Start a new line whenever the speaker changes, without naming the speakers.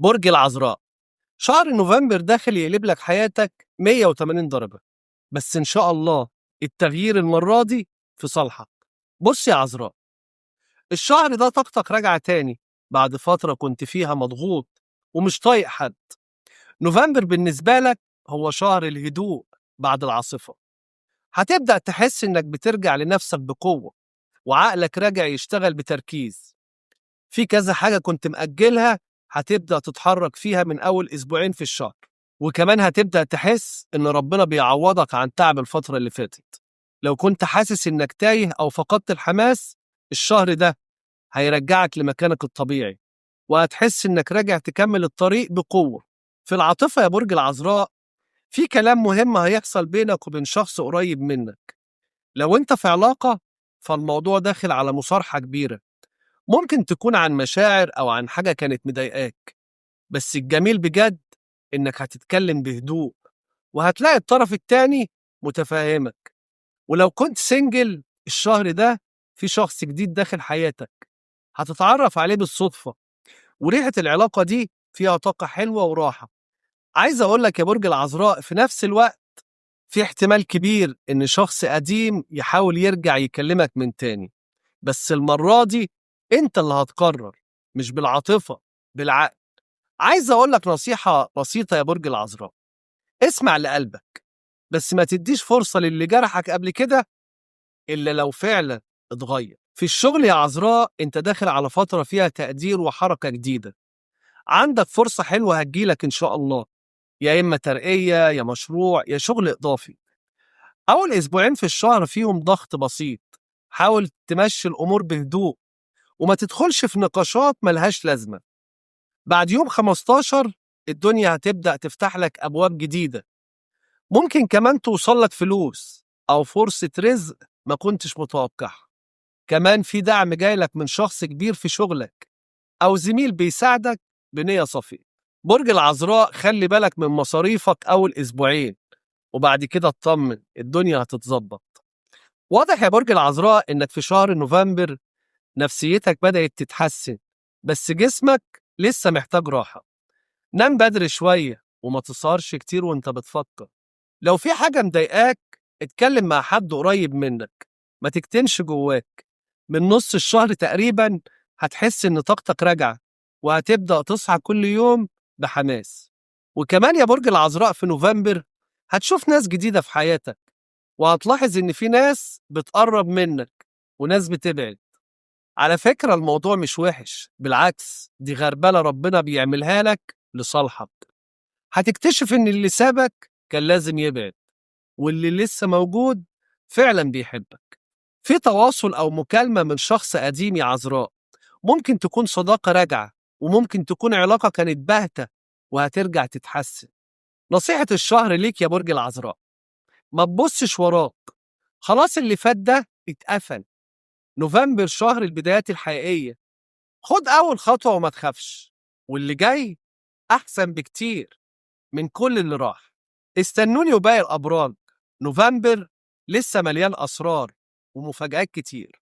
برج العذراء، شهر نوفمبر داخل يقلب لك حياتك 180 درجة، بس إن شاء الله التغيير المرة دي في صالحك. بص يا عذراء، الشهر ده طاقتك راجعة تاني بعد فترة كنت فيها مضغوط ومش طايق حد. نوفمبر بالنسبة لك هو شهر الهدوء بعد العاصفة. هتبدأ تحس إنك بترجع لنفسك بقوة، وعقلك راجع يشتغل بتركيز. في كذا حاجة كنت مأجلها هتبدأ تتحرك فيها من أول أسبوعين في الشهر، وكمان هتبدأ تحس إن ربنا بيعوضك عن تعب الفترة اللي فاتت. لو كنت حاسس إنك تايه أو فقدت الحماس، الشهر ده هيرجعك لمكانك الطبيعي، وهتحس إنك راجع تكمل الطريق بقوة. في العاطفة يا برج العذراء، في كلام مهم هيحصل بينك وبين شخص قريب منك. لو أنت في علاقة فالموضوع داخل على مصارحة كبيرة، ممكن تكون عن مشاعر أو عن حاجة كانت مضايقاك، بس الجميل بجد إنك هتتكلم بهدوء وهتلاقي الطرف التاني متفاهمك. ولو كنت single، الشهر ده في شخص جديد داخل حياتك هتتعرف عليه بالصدفة، وريحة العلاقة دي فيها طاقة حلوة وراحة. عايز أقول لك يا برج العذراء، في نفس الوقت في احتمال كبير إن شخص قديم يحاول يرجع يكلمك من تاني، بس المرة دي أنت اللي هتقرر، مش بالعاطفة، بالعقل. عايز أقول لك نصيحة بسيطة يا برج العذراء، اسمع لقلبك، بس ما تديش فرصة للي جرحك قبل كده إلا لو فعلا اتغير. في الشغل يا عذراء، أنت داخل على فترة فيها تقدير وحركة جديدة. عندك فرصة حلوة هتجيلك إن شاء الله، يا إما ترقية يا مشروع يا شغل إضافي. أول أسبوعين في الشهر فيهم ضغط بسيط، حاول تمشي الأمور بهدوء وما تدخلش في نقاشات ملهاش لازمة. بعد يوم 15 الدنيا هتبدأ تفتح لك أبواب جديدة، ممكن كمان توصل لك فلوس أو فرصة رزق ما كنتش متوقعها. كمان في دعم جاي لك من شخص كبير في شغلك أو زميل بيساعدك بنية صافية. برج العذراء، خلي بالك من مصاريفك أول أسبوعين، وبعد كده اطمن، الدنيا هتتظبط. واضح يا برج العذراء إنك في شهر نوفمبر نفسيتك بدأت تتحسن، بس جسمك لسه محتاج راحة. نام بدري شوية وما تسهرش كتير وانت بتفكر. لو في حاجة مضايقاك اتكلم مع حد قريب منك، ما تكتمش جواك. من نص الشهر تقريبا هتحس ان طاقتك راجعة، وهتبدأ تصحى كل يوم بحماس. وكمان يا برج العذراء، في نوفمبر هتشوف ناس جديدة في حياتك، وهتلاحظ ان في ناس بتقرب منك وناس بتبعد. على فكرة الموضوع مش وحش، بالعكس دي غربلة ربنا بيعملها لك لصالحك. هتكتشف ان اللي سابك كان لازم يبعد، واللي لسه موجود فعلا بيحبك. في تواصل أو مكالمة من شخص قديم يا عذراء، ممكن تكون صداقة راجعة، وممكن تكون علاقة كانت باهتة وهترجع تتحسن. نصيحة الشهر ليك يا برج العذراء، ما تبصش وراك، خلاص اللي فات ده اتقفل. نوفمبر شهر البدايات الحقيقية، خد أول خطوة وما تخافش، واللي جاي أحسن بكتير من كل اللي راح. استنوني وباقي الأبراج، نوفمبر لسه مليان أسرار ومفاجآت كتير.